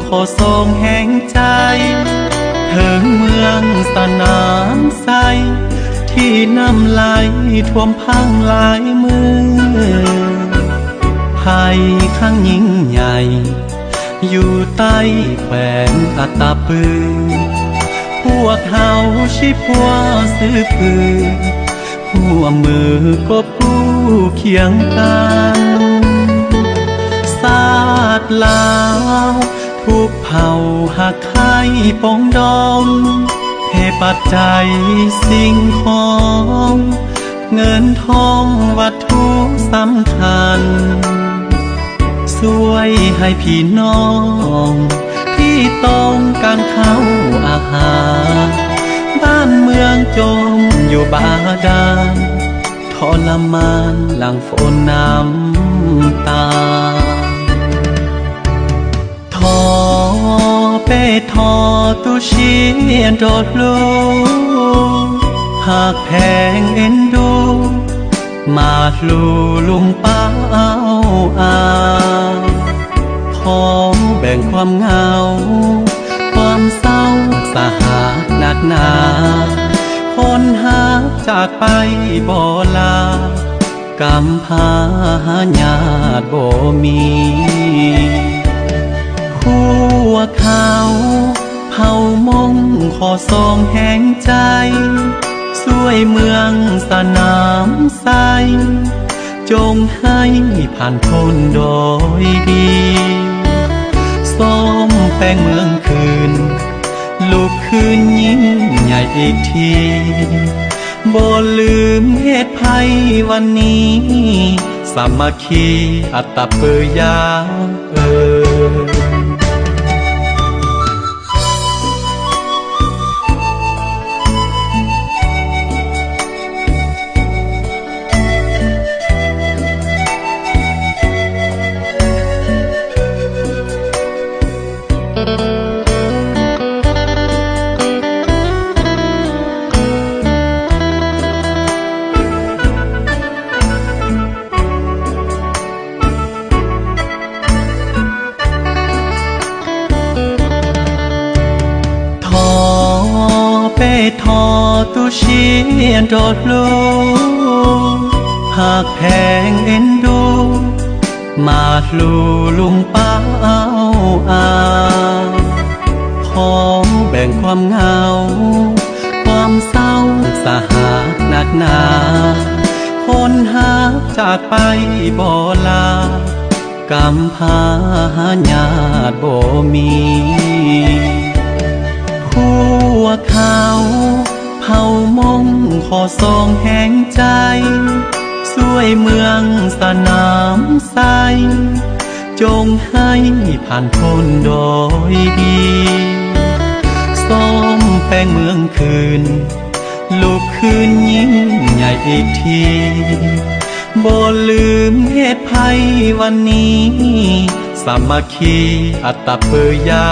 ຂໍສອງແຮງໃຈ ເຖິງເມືອງສະໜາມໄຊ ທີ່ນ້ຳໄຫຼຖ້ວມພັງຫຼາຍມື້ ໄພຄັ້ງຍິ່ງໃຫຍ່ ຢູ່ໃຕ້ແຂວງອັດຕະປື ພວກເຮົາຊິພົວສືບຜື ຮ່ວມມືກົບກູ້ຄຽງກັນ ຊາດລາວທຸກເຜົ່າຮັກໃຄ່ປອງດອງ ເພປັດໄຈສິ່ງຂອງ ເງິນທອງວັດຖຸສຳຄັນ ຊ່ວຍໃຫ້ພີ່ນ້ອງທີ່ຕ້ອງການເຂົ້າອາຫານ ບ້ານເມືອງຈົມຢູ່ບາດານ ທໍລະມານຫຼັງຝົນນ້ຳຕາ. ຂໍເປຂໍຕຸຊຽນໂດດລູ ຫາກແພງເອັນດູ ມາລູລຸງປ້າເອົາອາ ຂໍແບ່ງຄວາມເຫງົາ ຄວາມເສົ້າສາຫັດໜັກໜາ ຄົນຮັກຈາກໄປບໍ່ລາ ກຳພ້າຫາຍາດບໍ່ມີ ພວກເຮົາເຜົ່າມົ້ງຂໍສອງແຮງໃຈ ຊ່ວຍເມືອງສະໜາມໄຊ ຈົ່ງໃຫ້ຜ່ານພົ້ນໂດຍດີ ສ້ອມແປງເມືອງຄືນ ລຸກຄືນຍິ່ງໃຫຍ່ອີກທີ ບໍ່ລືມເຫດໄພວັນນີ້ ສາມັກຄີອັດຕະປືຢາເອີ. ຂໍເປຂໍຕຸຊຽນໂດດລູ ຫາກແພງເອັນດູ ມາລູລຸງປ້າເອົາອາ ຂໍແບ່ງຄວາມເຫງົາ ຄວາມເສົ້າສາຫັດໜັກໜາ ຄົນຮັກຈາກໄປບໍ່ລາ ກຳພ້າຫາຍາດບໍ່ມີ ພວກເຮົາເຜົ່າມົ້ງຂໍສອງແຮງໃຈ ຊ່ວຍເມືອງສະໜາມໄຊ ຈົ່ງໃຫ້ຜ່ານພົ້ນໂດຍດີ ສ້ອມແປງເມືອງຄືນ ລຸກຄືນຍິ່ງໃຫຍ່ອີກທີ ບໍ່ລືມເຫດໄພວັນນີ້ ສາມັກຄີອັດຕະປືຢາ